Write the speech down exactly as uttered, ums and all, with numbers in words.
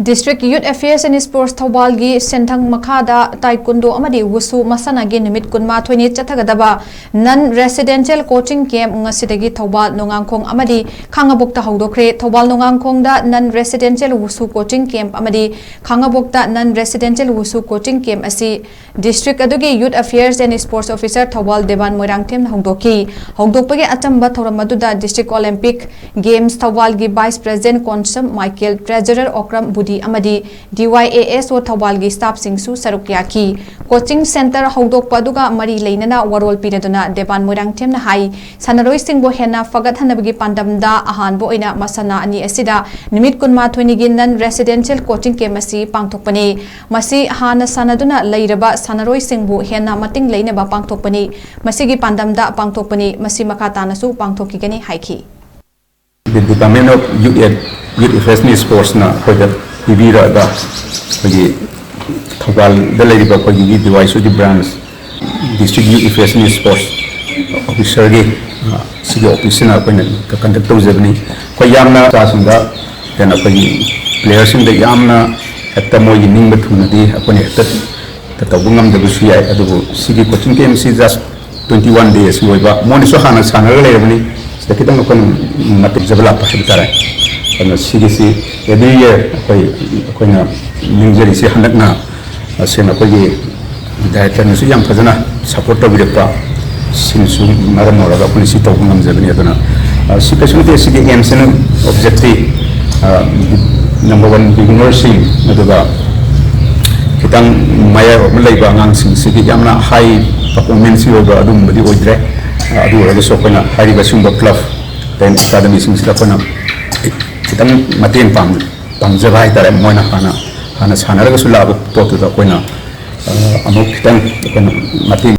District Youth Affairs and Sports ꯊꯧꯕꯥꯜꯒꯤ ꯁꯦꯟꯊꯪ ꯃꯈꯥꯗ taekwondo ꯑꯃꯗꯤ ꯋꯨꯁꯨ ꯃꯁꯥꯟꯅꯒꯤ ꯅꯨꯃꯤꯠ ꯀꯨꯟꯃꯥꯊꯣꯏꯅꯤ ꯆꯠꯊꯒꯗꯕ non residential coaching camp ꯉꯁꯤꯗꯒꯤ ꯊꯧꯕꯥꯜ ꯅꯣꯡꯉꯥꯡꯈꯣꯡ ꯑꯃꯗꯤ ꯈꯥꯡꯉꯕꯣꯛꯇ ꯍꯧꯗꯣꯛꯈ꯭ꯔꯦ꯫ Thoubal ꯅꯣꯡꯉꯥꯡꯈꯣꯡꯗ non residential ꯋꯨꯁꯨ coaching camp ꯑꯃꯗꯤ ꯈꯥꯡꯉꯕꯣꯛꯇ non residential ꯋꯨꯁꯨ coaching camp ꯑꯁꯤ district ꯑꯗꯨꯒꯤ Youth Affairs and Sports Officer Thoubal Devan ꯃꯣꯏꯔꯥꯡꯊꯦꯝꯅ ꯍꯧꯗꯣꯛꯈꯤ꯫ ꯍꯧꯗꯣꯛꯄꯒꯤ ꯑꯆꯝꯕ ꯊꯧꯔꯝ ꯑꯗꯨꯗ District Olympic Games ꯊꯧꯕꯥꯜꯒꯤ Vice President Konsam Michael, Treasurer Okram ꯕꯨꯗꯤ ꯑꯃꯗꯤ D Y A S O ꯊꯧꯕꯥꯜꯒꯤ staffꯁꯤꯡꯁꯨ ꯁꯔꯨꯛ ꯌꯥꯈꯤ꯫ Coaching centre ꯍꯧꯗꯣꯛꯄ ꯑꯗꯨꯒ ꯃꯔꯤ ꯂꯩꯅꯅ ꯋꯥꯔꯣꯜ ꯄꯤꯅꯗꯨꯅ ꯗꯦꯕꯥꯟ ꯃꯣꯏꯔꯥꯡꯊꯦꯝꯅ ꯍꯥꯏ, ꯁꯥꯟꯅꯔꯣꯏꯁꯤꯡꯕꯨ ꯍꯦꯟꯅ ꯐꯒꯠꯍꯟꯅꯕꯒꯤ ꯄꯥꯟꯗꯝꯗ ꯑꯍꯥꯟꯕ ꯑꯣꯏꯅ ꯃꯁꯥꯟꯅ ꯑꯅꯤ ꯑꯁꯤꯗ ꯅꯨꯃꯤꯠ ꯀꯨꯟꯃꯥꯊꯣꯏꯅꯤꯒꯤ non residential coaching camp ꯑꯁꯤ ꯄꯥꯡꯊꯣꯛꯄꯅꯤ꯫ ꯃꯁꯤ ꯍꯥꯟꯅ ꯁꯥꯟꯅꯗꯨꯅ ꯂꯩꯔꯕ ꯁꯥꯟꯅꯔꯣꯏꯁꯤꯡꯕꯨ ꯍꯦꯟꯅ ꯃꯇꯤꯡ ꯂꯩꯅꯕ ꯄꯥꯡꯊꯣꯛꯄꯅꯤ꯫ ꯃꯁꯤꯒꯤ ꯄꯥꯟꯗꯝꯗ ꯄꯥꯡꯊꯣꯛꯄꯅꯤ꯫ ꯃꯁꯤ ꯃꯈꯥ ꯇꯥꯅꯁꯨ ꯄꯥꯡꯊꯣꯛꯈꯤꯒꯅꯤ ꯍꯥꯏꯈꯤ꯫ The Department of Youth, Youth Affairs and Sportsꯅ ꯑꯩꯈꯣꯏꯗ ꯄꯤꯕꯤꯔꯛꯑꯒ ꯑꯩꯈꯣꯏꯒꯤ ꯊꯧꯕꯥꯜꯗ ꯂꯩꯔꯤꯕ ꯑꯩꯈꯣꯏꯒꯤ ꯗꯤ ꯋꯥꯏ ꯑꯦꯁ ꯑꯣꯒꯤ branch District Youth Affairs and Sports Officerꯒꯤ ꯁꯤꯒꯤ officeꯁꯤꯅ ꯑꯩꯈꯣꯏꯅ conduct ꯇꯧꯖꯕꯅꯤ꯫ ꯑꯩꯈꯣꯏ ꯌꯥꯝꯅ ꯃꯆꯥꯁꯤꯡꯗ ꯀꯩꯅꯣ ꯑꯩꯈꯣꯏꯒꯤ playerꯁꯤꯡꯗ ꯌꯥꯝꯅ ꯍꯦꯛꯇ ꯃꯣꯏꯒꯤ ꯅꯤꯡꯕ ꯊꯨꯡꯅꯗꯤ ꯑꯩꯈꯣꯏꯅ ꯍꯦꯛꯇ ꯇꯧꯕ ꯉꯝꯗꯕꯁꯨ ꯌꯥꯏ꯫ ꯑꯗꯨꯕꯨ ꯁꯤꯒꯤ coaching campꯁꯤ just twenty one days ꯑꯣꯏꯕ, ꯃꯣꯏꯅꯁꯨ ꯍꯥꯟꯅ ꯁꯥꯟꯅꯔꯒ ꯂꯩꯔꯕꯅꯤ꯫ ꯁꯤꯗ ꯈꯤꯇꯪ ꯑꯩꯈꯣꯏꯅ ꯃꯇꯦꯛ ꯖꯕ ꯂꯥꯛꯄ ꯍꯥꯏꯕ ꯇꯥꯔꯦ꯫ ꯑꯗꯨꯅ ꯁꯤꯒꯤꯁꯤ every year ꯑꯩꯈꯣꯏ ꯑꯩꯈꯣꯏꯅ ꯅꯤꯡꯖꯔꯤꯁꯤ ꯍꯟꯗꯛꯅ ꯁꯦꯡꯅ ꯑꯩꯈꯣꯏꯒꯤ directorꯅꯁꯨ ꯌꯥꯝ ꯐꯖꯅ support ꯇꯧꯕꯤꯔꯛꯄ ꯁꯤꯅꯁꯨ ꯃꯔꯝ ꯑꯣꯏꯔꯒ ꯑꯩꯈꯣꯏꯅ ꯁꯤ ꯇꯧꯕ ꯉꯝꯖꯕꯅꯤ꯫ ꯑꯗꯨꯅ ꯁꯤ ꯀꯩꯁꯨ ꯅꯠꯇꯦ꯫ ꯁꯤꯒꯤ aimꯁꯤꯅ objective number one beginnerꯁꯤꯡ ꯑꯗꯨꯒ ꯈꯤꯇꯪ ꯃꯌꯥꯏ ꯑꯣꯏꯕ ꯂꯩꯕ ꯑꯉꯥꯡꯁꯤꯡꯁꯤꯒꯤ ꯌꯥꯝꯅ high performanceꯀꯤ ꯑꯣꯏꯕ ꯑꯗꯨꯒꯨꯝꯕꯗꯤ ꯑꯣꯏꯗ꯭ꯔꯦ꯫ ꯑꯗꯨ ꯑꯣꯏꯔꯒꯁꯨ ꯑꯩꯈꯣꯏꯅ ꯍꯥꯏꯔꯤꯕ ꯁꯤꯒꯨꯝꯕ club and academyꯁꯤꯡꯁꯤꯗ ꯑꯩꯈꯣꯏꯅ ꯈꯤꯇꯪ ꯃꯇꯦꯡ ꯄꯥꯡ ꯄꯥꯡꯖꯕ ꯍꯥꯏꯇꯥꯔꯦ꯫ ꯃꯣꯏꯅ ꯍꯥꯟꯅ ꯍꯥꯟꯅ ꯁꯥꯟꯅꯔꯒꯁꯨ ꯂꯥꯛꯄ ꯄꯣꯠꯇꯨꯗ ꯑꯩꯈꯣꯏꯅ ꯑꯃꯨꯛ ꯈꯤꯇꯪ ꯑꯩꯈꯣꯏꯅ ꯃꯇꯦꯡ